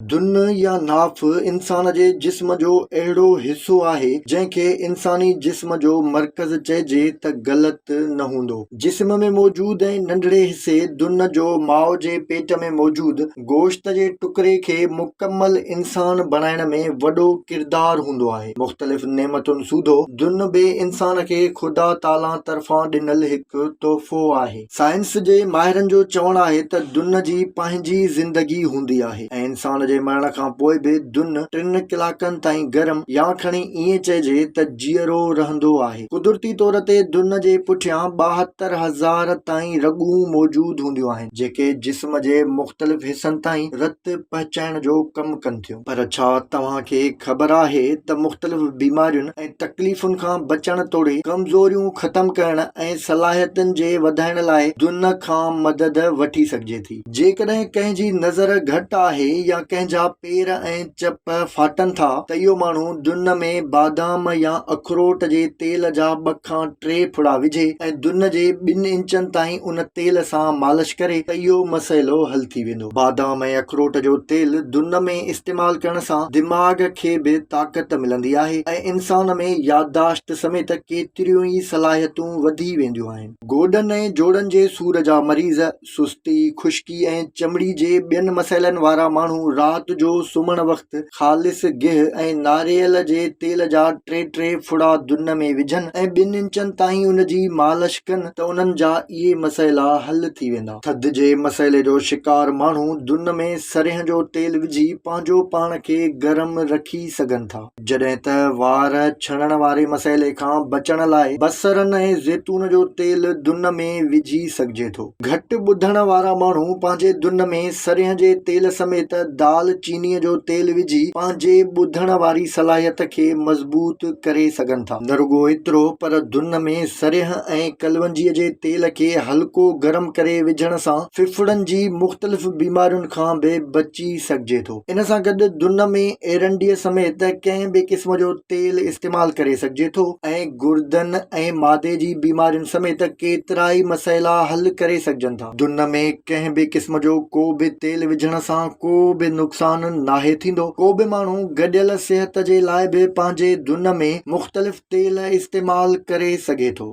دن يا ناف انسان جي جسم جو اهڙو حصو آهي، جنهن کي انساني جسم جو مرڪز چئجي ته غلط نه هوندو. جسم ۾ موجود ۽ ننڍڙي حصي دن جو ماء جي پيٽ ۾ موجود گوشت جي ٽڪري کي مڪمل انسان بڻائڻ ۾ وڏو ڪردار هوندو آهي. مختلف نعمتن سوڌو دن به انسان کي خدا تعاليٰ طرفان ڏنل هڪ تحفو آهي. سائنس جي ماهرن جو چوڻ آهي ته دن جي پنهنجي زندگي هوندي آهي ۽ انسان جي مرڻ کان پوء به دن ٽن ڪلاڪن تائين گرم يا کڻي ائين چئجي ته جيئرو رهندو آهي. قدرتي طور تي دن جي پٺيان 72,000 تائين رڳون موجود هونديون آهن جيڪي جسم جي مختلف حصن تائين رت پهچائڻ جو ڪم ڪن ٿيون. پر ڇا توهان کي خبر آهي ته مختلف بيمارين ۽ تڪليفن کان بچڻ توڙي ڪمزوريون ختم ڪرڻ ۽ صلاحيتن جي وڌائڻ لاء دن کان مدد وٺي سگهجي ٿي. جيڪڏهن ڪنهن جي نظر گهٽ آهي يا ڪنهن جا پير ۽ چپ ڦاٽن ٿا ته اهو ماڻهو دن ۾ بادام يا اخروٽ جي تيل جا ٻه کان ٽي ڦڙا وجهي ۽ دن جي ٻن انچن تائين ان تيل سان مالش ڪري ته اهو مسئلو حل ٿي ويندو. بادام ۽ اخروٽ جو تيل دن ۾ استعمال ڪرڻ سان دماغ کي به طاقت ملندي آهي ۽ انسان ۾ يادداشت سميت ڪيتريون ئي صلاحيتون وڌي وينديون آهن. گوڏن ۽ جوڙن جي سور جا مريض، سستي، خشڪي ۽ چمڙي جي ٻين مسئلن وارا ماڻهو رات جو سمهڻ وقت خالص گيهه ۽ ناريل جي تيل جا ٽي ٽي ڦڙا دن ۾ وجهن ۽ ٻن انچن تائين ان جي مالش ڪن ته انهن جا اهي مسئلا حل ٿي ويندا. ٿڌ جي مسئلي جو شڪار ماڻهو دن ۾ سرينهن جو تيل وجهي پنهنجو پاڻ کي گرم رکي سگهن ٿا. جڏهن ته وار ڇڻڻ واري مسئلي کان بچڻ لاء بصرن ۽ زيتون جو تيل دن ۾ وجهي سگهجي ٿو. گهٽ ٻڌڻ وارا ماڻهو پنهنجي دن ۾ سرينهن جي تيل سميت دال چيني جو تيل وجهي پنهنجي ٻڌڻ واري صلاحيت کي مضبوط ڪري سگهن ٿا. نه رڳو ايترو پر دن ۾ سرينهن ۽ ڪلونجي جي تيل کي هلڪو گرم ڪري وجهڻ سان ڦڦڙن جي مختلف بيمارين کان به بچي سگهجي ٿو. ان سان گڏ دن ۾ ايرنڊيء سميت ڪنهن به قسم جو تيل استعمال ڪري سگهجي ٿو ۽ گردن ۽ معدي جي بيمارين سميت ڪيترائي مسئلا حل ڪري سگهجن ٿا. دن ۾ ڪنهن به قسم جو ڪو به تيل وجهڻ سان ڪو به نقصان ناهي ٿيندو. ڪو به ماڻهو گڏيل صحت جي لاء به پنهنجي دن ۾ مختلف تيل استعمال ڪري سگهي ٿو.